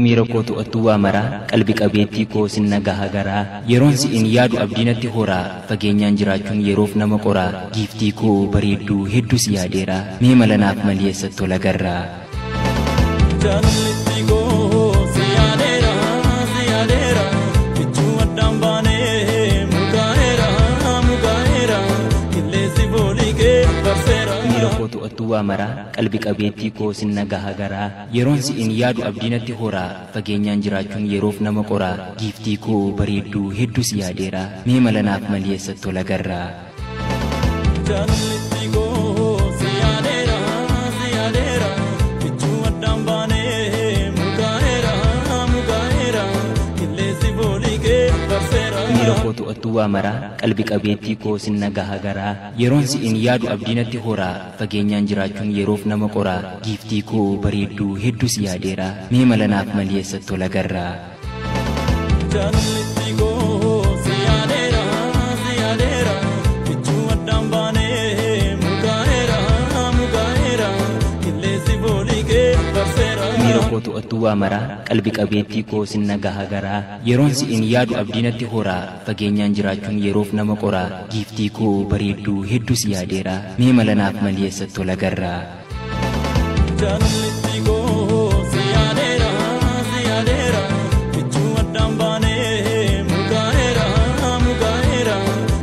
Miira koo to'attuu waa maraa, qalbi qabeettii koo sin nagaha garaa. Yeroon si'in yaadu abdiinatti horaa, fageenyaan jiraachuun yeroof nama qoraa. Giiftii koo bareedduu, hedduus yaadeera, mee mala naaf malii, eessatti tola garraa? Jaalalli koo si yaadeera, si yaadeera, michuu addaan baanee mukaa'eera, mukaa'eera, qilleensi foolii kee barseera. Miira koo to'attuu waa maraa, qalbi qabeettii koo sin nagaha garaa. Yeroon si'in yaadu abdiinatti horaa, fageenyaan jiraachuun yeroof nama qoraa. Giiftii koo bareedduu, hedduus yaadeera, mee mala naaf malii, eessatti tola garraa? Jaalalli koo si yaadeera, si yaadeera, michuu addaan baanee mukaa'eera, mukaa'eera, qilleensi foolii kee barseera. Miira koo to'attuu waa maraa, qalbi qabeettii koo sin nagaha garaa. Yeroon si'in yaadu abdiinatti horaa, fageenyaan jiraachuun yeroof nama qoraa. Giiftii koo bareedduu, hedduus yaadeera, mee mala naaf malii, eessatti tola garraa? Jaalalli koo si yaadeera, si yaadeera, michuu addaan baanee mukaa'eera, mukaa'eera, qilleensi foolii kee barseera. Miira koo to'attuu waa maraa, qalbi qabeettii koo sin nagaha garaa. Yeroon si'in yaadu abdiinatti horaa, fageenyaan jiraachuun yeroof nama qoraa. Giiftii koo bareedduu, hedduus yaadeera, mee mala naaf malii, eessatti tola garraa? Jaalalli koo si yaadeera, si yaadeera, michuu addaan baanee mukaa'eera, mukaa'eera,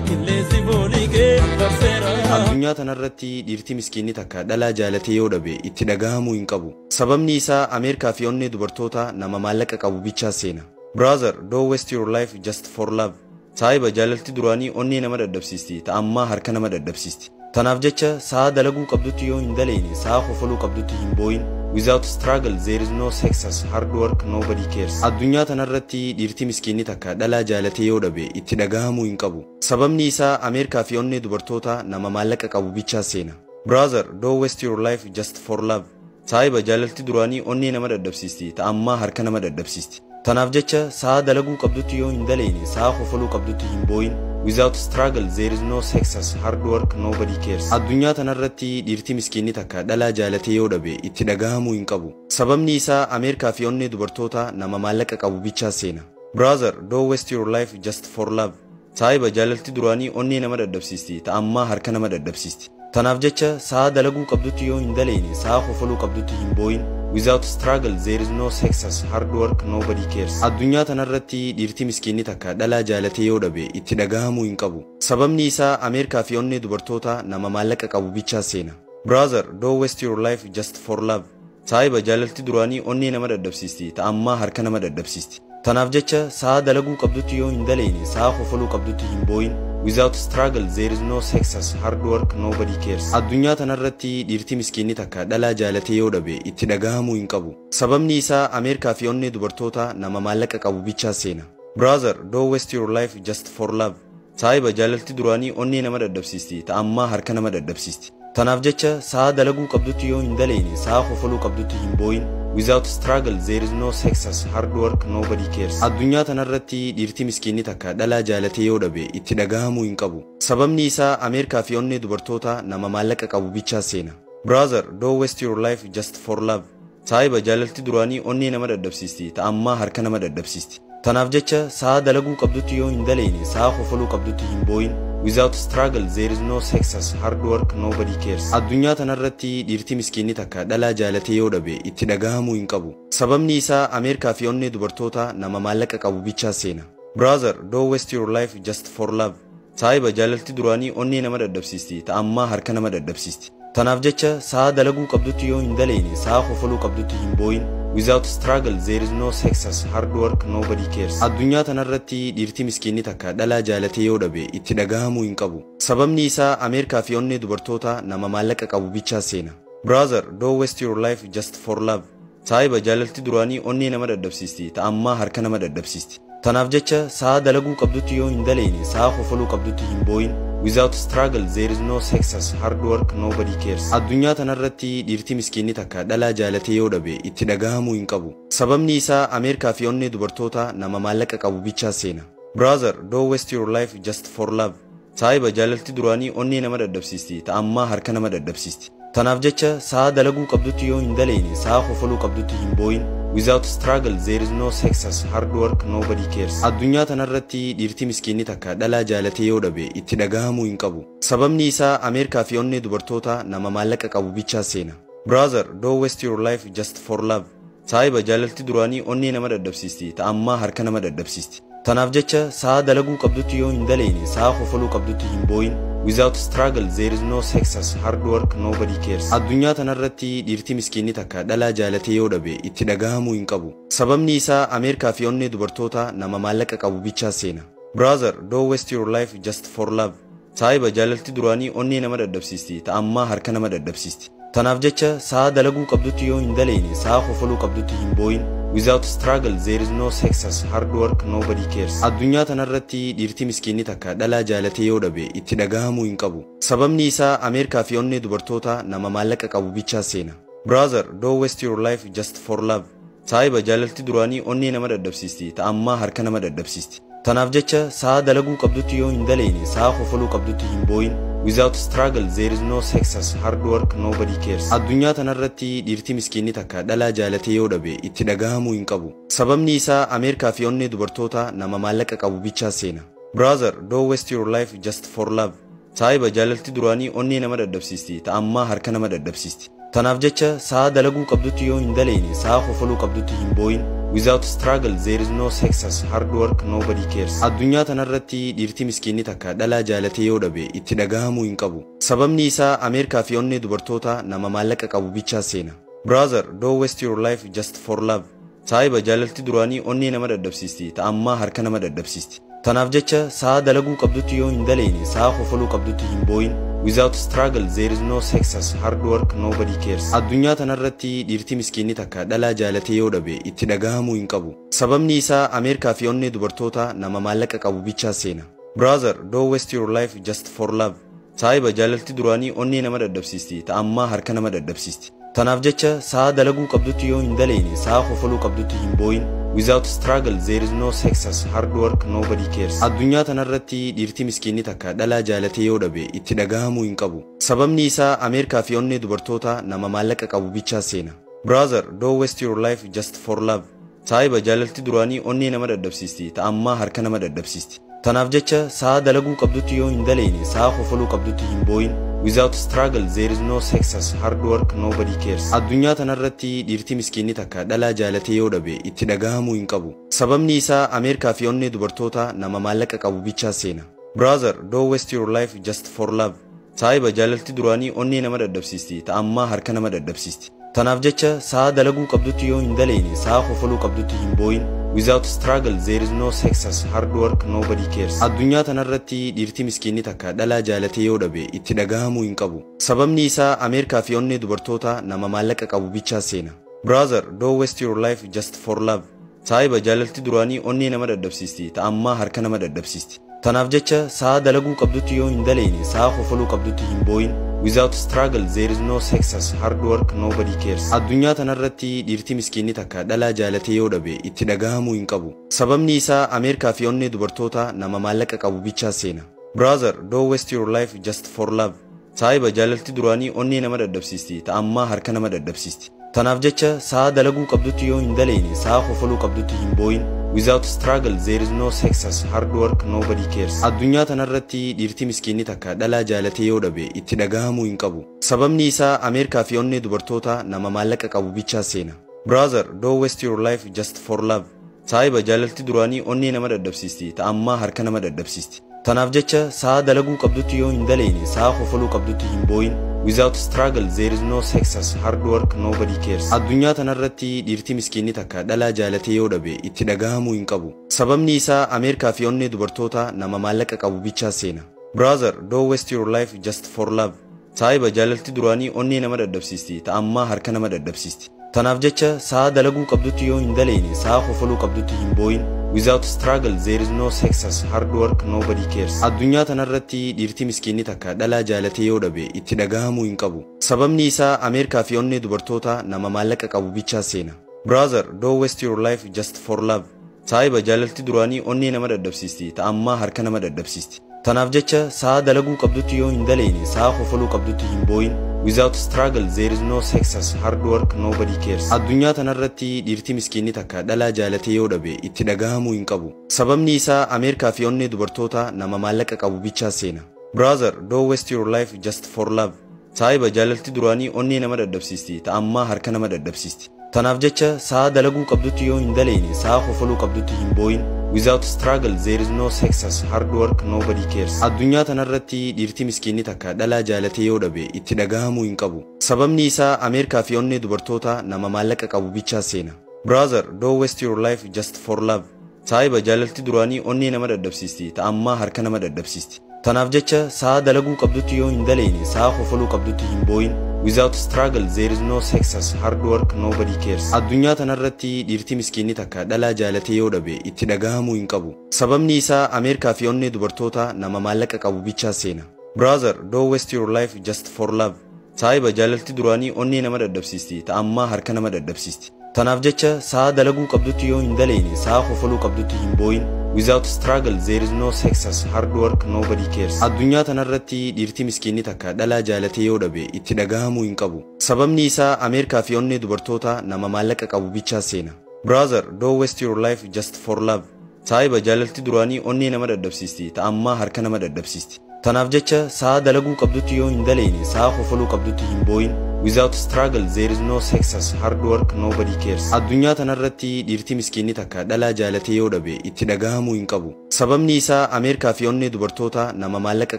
qilleensi foolii kee barseera. Addunyaa tanarratti dhiirti miskiinni takka dhalaa jaalatee yoo dhabe itti dhagahamuu hin qabu. Sababni isaa Ameerikaa fi onnee dubartoota nama maallaqa qabu bichaa seena. Brother, don't waste your life just for love. Saahiba, jaalalti duraanii onnee nama dadhabsiisti, ta ammaa harka nama dadhabsiisti. Tanaaf jecha sa'a dalaguu qabdutti yoo hin daleene, sa'a kofaluu qabdutti hin booyin. Without struggle there is no success, hard work nobody cares. Addunyaa tanarratti dhiirti miskiinni takka dhalaa jaalatee yoo dhabe itti dhagahamuu hin qabu. Sababni isaa Ameerikaa fi onnee dubartoota nama maallaqa qabu bichaa seena. Brother, don't waste your life just for love. Saahiba, jaalalti duraanii onnee nama dadhabsiisti, ta ammaa harka nama dadhabsiisti. Tanaaf jecha sa'a dalaguu qabdutti yoo hin daleene, sa'a kofaluu qabdutti hin booyin. Without struggle there is no success, hard work nobody cares. Addunyaa tanarratti dhiirti miskiinni takka dhalaa jaalatee yoo dhabe itti dhagahamuu hin qabu. Sababni isaa Ameerikaa fi onnee dubartoota nama maallaqa qabu bichaa seena. Brother, don't waste your life just for love. Saahiba, jaalalti duraanii onnee nama dadhabsiisti, ta ammaa harka nama dadhabsiisti. Tanaaf jecha sa'a dalaguu qabdutti yoo hin daleene, sa'a kofaluu qabdutti hin booyin. Without struggle there is no success, hard work nobody cares. Addunyaa tanarratti dhiirti miskiinni takka dhalaa jaalatee yoo dhabe itti dhagahamuu hin qabu. Sababni isaa Ameerikaa fi onnee dubartoota nama maallaqa qabu bichaa seena. Brother, don't waste your life just for love. Saahiba, jaalalti duraanii onnee nama dadhabsiisti, ta ammaa harka nama dadhabsiisti. Tanaaf jecha sa'a dalaguu qabdutti yoo hin daleene, sa'a kofaluu qabdutti hin booyin. Without struggle there is no success, hard work nobody cares. Addunyaa tanarratti dhiirti miskiinni takka dhalaa jaalatee yoo dhabe itti dhagahamuu hin qabu. Sababni isaa Ameerikaa fi onnee dubartoota nama maallaqa qabu bichaa seena. Brother, don't waste your life just for love. Saahiba, jaalalti duraanii onnee nama dadhabsiisti, ta ammaa harka nama dadhabsiisti. Tanaaf jecha sa'a dalaguu qabdutti yoo hin daleene, sa'a kofaluu qabdutti hin booyin. Without struggle there is no success, hard work nobody cares. Addunyaa tanarratti dhiirti miskiinni takka dhalaa jaalatee yoo dhabe itti dhagahamuu hin qabu. Sababni isaa Ameerikaa fi onnee dubartoota nama maallaqa qabu bichaa seena. Brother, don't waste your life just for love. Saahiba, jaalalti duraanii onnee nama dadhabsiisti, ta ammaa harka nama dadhabsiisti. Tanaaf jecha sa'a dalaguu qabdutti yoo hin daleene, sa'a kofaluu qabdutti hin booyin. Without struggle there is no success, hard work nobody cares. Addunyaa tanarratti dhiirti miskiinni takka dhalaa jaalatee yoo dhabe itti dhagahamuu hin qabu. Sababni isaa Ameerikaa fi onnee dubartoota nama maallaqa qabu bichaa seena. Brother, don't waste your life just for love. Saahiba, jaalalti duraanii onnee nama dadhabsiisti, ta ammaa harka nama dadhabsiisti. Tanaaf jecha sa'a dalaguu qabdutti yoo hin daleene, sa'a kofaluu qabdutti hin booyin. Without struggle there is no success, hard work nobody cares. Addunyaa tanarratti dhiirti miskiinni takka dhalaa jaalatee yoo dhabe itti dhagahamuu hin qabu. Sababni isaa Ameerikaa fi onnee dubartoota nama maallaqa qabu bichaa seena. Brother, don't waste your life just for love. Saahiba, jaalalti duraanii onnee nama dadhabsiisti, ta ammaa harka nama dadhabsiisti. Tanaaf jecha sa'a dalaguu qabdutti yoo hin daleene, sa'a kofaluu qabdutti hin booyin. Without struggle there is no success, hard work nobody cares. Addunyaa tanarratti dhiirti miskiinni takka dhalaa jaalatee yoo dhabe itti dhagahamuu hin qabu. Sababni isaa Ameerikaa fi onnee dubartoota nama maallaqa qabu bichaa seena. Brother, don't waste your life just for love. Saahiba, jaalalti duraanii onnee nama dadhabsiisti, ta ammaa harka nama dadhabsiisti. Tanaaf jecha sa'a dalaguu qabdutti yoo hin daleene, sa'a kofaluu qabdutti hin booyin. Without struggle there is no success. Hard work nobody cares. Addunyaa tanarratti dhiirti miskiinni takka dhalaa jaalatee yoo dhabe itti dhagahamuu hin qabu. Sababni isaa Ameerikaa fi onnee dubartoota nama maallaqa qabu bichaa seena. Brother, don't waste your life just for love. Saahiba, jaalalti duraanii onnee nama dadhabsiisti, ta ammaa harka nama dadhabsiisti. Tanaaf jecha sa'a dalaguu qabdutti yoo hin daleene, sa'a kofaluu qabdutti hin booyin. Without struggle there is no success. Hard work nobody cares. Addunyaa tanarratti dhiirti miskiinni takka dhalaa jaalatee yoo dhabe itti dhagahamuu hin qabu. Sababni isaa Ameerikaa fi onnee dubartoota nama maallaqa qabu bichaa seena. Brother, don't waste your life just for love. Saahiba, jaalalti duraanii onnee nama dadhabsiisti, ta ammaa harka nama dadhabsiisti. Tanaaf jecha sa'a dalaguu qabdutti yoo hin daleene, sa'a kofaluu qabdutti hin booyin. Without struggle there is no success. Hard work nobody cares. Addunyaa tanarratti dhiirti miskiinni takka dhalaa jaalatee yoo dhabe itti dhagahamuu hin qabu. Sababni isaa Ameerikaa fi onnee dubartoota nama maallaqa qabu bichaa seena. Brother, don't waste your life just for love. Saahiba, jaalalti duraanii onnee nama dadhabsiisti, ta ammaa harka nama dadhabsiisti. Tanaaf jecha sa'a dalaguu qabdutti yoo hin daleene, sa'a kofaluu qabdutti hin booyin. Without struggle there is no success. Hard work nobody cares. Addunyaa tanarratti dhiirti miskiinni takka dhalaa jaalatee yoo dhabe itti dhagahamuu hin qabu. Sababni isaa Ameerikaa fi onnee dubartoota nama maallaqa qabu bichaa seena. Brother, don't waste your life just for love. Saahiba, jaalalti duraanii onnee nama dadhabsiisti, ta ammaa harka nama dadhabsiisti. Tanaaf jecha sa'a dalaguu qabdutti yoo hin daleene, sa'a kofaluu qabdutti hin booyin. Without struggle there is no success. Hard work nobody cares. Addunyaa tanarratti dhiirti miskiinni takka dhalaa jaalatee yoo dhabe itti dhagahamuu hin qabu. Sababni isaa Ameerikaa fi onnee dubartoota nama maallaqa qabu bichaa seena. Brother, don't waste your life just for love. Saahiba, jaalalti duraanii onnee nama dadhabsiisti, ta ammaa harka nama dadhabsiisti. Tanaaf jecha sa'a dalaguu qabdutti yoo hin daleene, sa'a kofaluu qabdutti hin booyin. Without struggle there is no success. Hard work nobody cares. Addunyaa tanarratti dhiirti miskiinni takka dhalaa jaalatee yoo dhabe itti dhagahamuu hin qabu. Sababni isaa Ameerikaa fi onnee dubartoota nama maallaqa qabu bichaa seena. Brother, don't waste your life just for love. Saahiba, jaalalti duraanii onnee nama dadhabsiisti, ta ammaa harka nama dadhabsiisti. Tanaaf jecha sa'a dalaguu qabdutti yoo hin daleene, sa'a kofaluu qabdutti hin booyin. Without struggle there is no success. Hard work nobody cares. Addunyaa tanarratti dhiirti miskiinni takka dhalaa jaalatee yoo dhabe itti dhagahamuu hin qabu. Sababni isaa Ameerikaa fi onnee dubartoota nama maallaqa qabu bichaa seena. Brother, don't waste your life just for love. Saahiba, jaalalti duraanii onnee nama dadhabsiisti, ta ammaa harka nama dadhabsiisti. Tanaaf jecha sa'a dalaguu qabdutti yoo hin daleene, sa'a kofaluu qabdutti hin booyin. Without struggle there is no success. Hard work nobody cares. Addunyaa tanarratti dhiirti miskiinni takka dhalaa jaalatee yoo dhabe itti dhagahamuu hin qabu. Sababni isaa Ameerikaa fi onnee dubartoota nama maallaqa qabu bichaa seena. Brother, don't waste your life just for love. Saahiba, jaalalti duraanii onnee nama dadhabsiisti, ta ammaa harka nama dadhabsiisti. Tanaaf jecha sa'a dalaguu qabdutti yoo hin daleene, sa'a kofaluu qabdutti hin booyin. Without struggle there is no success. Hard work nobody cares. Addunyaa tanarratti dhiirti miskiinni takka dhalaa jaalatee yoo dhabe itti dhagahamuu hin qabu. Sababni isaa Ameerikaa fi onnee dubartoota nama maallaqa qabu bichaa seena. Brother, don't waste your life just for love. Saahiba, jaalalti duraanii onnee nama dadhabsiisti, ta ammaa harka nama dadhabsiisti. Tanaaf jecha sa'a dalaguu qabdutti yoo hin daleene, sa'a kofaluu qabdutti hin booyin. Without struggle there is no success. Hard work nobody cares. Addunyaa tanarratti dhiirti miskiinni takka dhalaa jaalatee yoo dhabe itti dhagahamuu hin qabu. Sababni isaa Ameerikaa fi onnee dubartoota nama maallaqa qabu bichaa seena. Brother, don't waste your life just for love. Saahiba, jaalalti duraanii onnee nama dadhabsiisti, ta ammaa harka nama dadhabsiisti. Tanaaf jecha sa'a dalaguu qabdutti yoo hin daleene, sa'a kofaluu qabdutti hin booyin. Without struggle there is no success. Hard work nobody cares. Addunyaa tanarratti dhiirti miskiinni takka dhalaa jaalatee yoo dhabe itti dhagahamuu hin qabu. Sababni isaa Ameerikaa fi onnee dubartoota nama maallaqa qabu bichaa seena. Brother, don't waste your life just for love. Saahiba, jaalalti duraanii onnee nama dadhabsiisti, ta ammaa harka nama dadhabsiisti. Tanaaf jecha sa'a dalaguu qabdutti yoo hin daleene, sa'a kofaluu qabdutti hin booyin. Without struggle there is no success. Hard work nobody cares. Addunyaa tanarratti dhiirti miskiinni takka dhalaa jaalatee yoo dhabe itti dhagahamuu hin qabu. Sababni isaa Ameerikaa fi onnee dubartoota nama maallaqa qabu bichaa seena. Brother, don't waste your life just for love. Saahiba, jaalalti duraanii onnee nama dadhabsiisti, ta ammaa harka nama dadhabsiisti. Tanaaf jecha sa'a dalaguu qabdutti yoo hin daleene, sa'a kofaluu qabdutti hin booyin. Without struggle there is no success. Hard work nobody cares. Addunyaa tanarratti dhiirti miskiinni takka dhalaa jaalatee yoo dhabe itti dhagahamuu hin qabu. Sababni isaa Ameerikaa fi onnee dubartoota nama maallaqa qabu bichaa seena. Brother, don't waste your life just for love. Saahiba, jaalalti duraanii onnee nama dadhabsiisti, ta ammaa harka nama dadhabsiisti. Tanaaf jecha sa'a dalaguu qabdutti yoo hin daleene, sa'a kofaluu qabdutti hin booyin. Without struggle there is no success. Hard work nobody cares. Addunyaa tanarratti dhiirti miskiinni takka dhalaa jaalatee yoo dhabe itti dhagahamuu hin qabu. Sababni isaa Ameerikaa fi onnee dubartoota nama maallaqa qabu bichaa seena. Brother, don't waste your life just for love. Saahiba, jaalalti duraanii onnee nama dadhabsiisti, ta ammaa harka nama dadhabsiisti. Tanaaf jecha sa'a dalaguu qabdutti yoo hin daleyne, sa'a kofaluu qabdutti hin booyin. Without struggle there is no success. Hard work nobody cares. Addunyaa tanarratti dhiirti miskiinni takka dhalaa jaalatee yoo dhabe itti dhagahamuu hin qabu. Sababni isaa Ameerikaa fi onnee dubartoota nama maallaqa qabu bichaa seena. Brother, don't waste your life just for love. Saahiba, jaalalti duraanii onnee nama dadhabsiisti, ta ammaa harka nama dadhabsiisti. Tanaaf jecha sa'a dalaguu qabdutti yoo hin daleyne, sa'a kofaluu qabdutti hin booyin. Without struggle there is no success. Hard work nobody cares. Addunyaa tanarratti dhiirti miskiinni takka dhalaa jaalatee yoo dhabe itti dhagahamuu hin qabu. Sababni isaa Ameerikaa fi onnee dubartoota nama maallaqa qabu bichaa seena. Brother, don't waste your life just for love. Saahiba, jaalalti duraanii onnee nama dadhabsiisti, ta ammaa harka nama dadhabsiisti. Tanaaf jecha sa'a dalaguu qabdutti yoo hin daleyne, sa'a kofaluu qabdutti hin booyin. Without struggle there is no success. Hard work nobody cares. Addunyaa tanarratti dhiirti miskiinni takka dhalaa jaalatee yoo dhabe itti dhagahamuu hin qabu. Sababni isaa Ameerikaa fi onnee dubartoota nama maallaqa qabu bichaa seena. Brother, don't waste your life just for love. Saahiba, jaalalti duraanii onnee nama dadhabsiisti, ta ammaa harka nama dadhabsiisti. Tanaaf jecha sa'a dalaguu qabdutti yoo hin daleyne, sa'a kofaluu qabdutti hin booyin. Without struggle there is no success. Hard work nobody cares. Addunyaa tanarratti dhiirti miskiinni takka dhalaa jaalatee yoo dhabe itti dhagahamuu hin qabu. Sababni isaa Ameerikaa fi onnee dubartoota nama maallaqa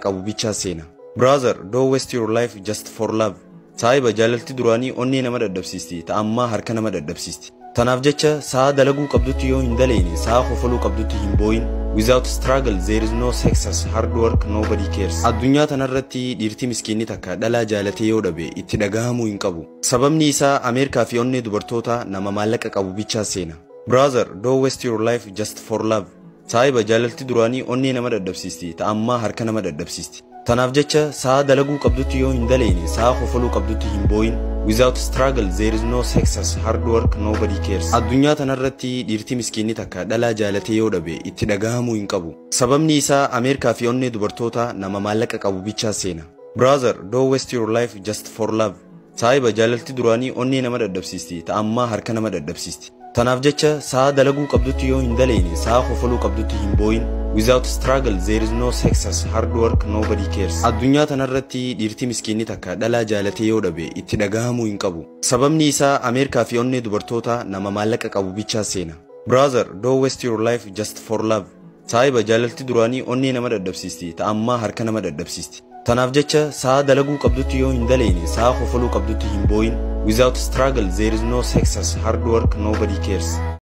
qabu bichaa seena. Brother, don't waste your life just for love. Saahiba, jaalalti duraanii onnee nama dadhabsiisti, ta ammaa harka nama dadhabsiisti. Tanaaf jecha sa'a dalaguu qabdutti yoo hin daleyne, sa'a kofaluu qabdutti hin booyin. Without struggle there is no success. Hard work nobody cares. Addunyaa tanarratti dhiirti miskiinni takka dhalaa jaalatee yoo dhabe itti dhagahamuu hin qabu. Sababni isaa Ameerikaa fi onnee dubartoota nama maallaqa qabu bichaa seena. Brother, don't waste your life just for love. Saahiba, jaalalti duraanii onnee nama dadhabsiisti, ta ammaa harka nama dadhabsiisti. Tanaaf jecha sa'a dalaguu qabdutti yoo hin daleyne, sa'a kofaluu qabdutti hin booyin. Without struggle there is no success. Hard work nobody cares. Addunyaa tanarratti dhiirti miskiinni takka dhalaa jaalatee yoo dhabe itti dhagahamuu hin qabu. Sababni isaa Ameerikaa fi onnee dubartoota nama maallaqa qabu bichaa seena. Brother, don't waste your life just for love. Saahiba, jaalalti duraanii onnee nama dadhabsiisti, ta ammaa harka nama dadhabsiisti. Tanaaf jecha sa'a dalaguu qabdutti yoo hin daleyne, sa'a kofaluu qabdutti hin booyin. Without struggle there is no success. Hard work nobody cares. Addunyaa tanarratti dhiirti miskiinni takka dhalaa jaalatee yoo dhabe itti dhagahamuu hin qabu. Sababni isaa Ameerikaa fi onnee dubartoota nama maallaqa qabu bichaa seena. Brother, don't waste your life just for love. Saahiba, jaalalti duraanii onnee nama dadhabsiisti, ta ammaa harka nama dadhabsiisti. Tanaaf jecha sa'a dalaguu qabdutti yoo hin daleyne, sa'a kofaluu qabdutti hin booyin. Without struggle there is no success. Hard work nobody cares.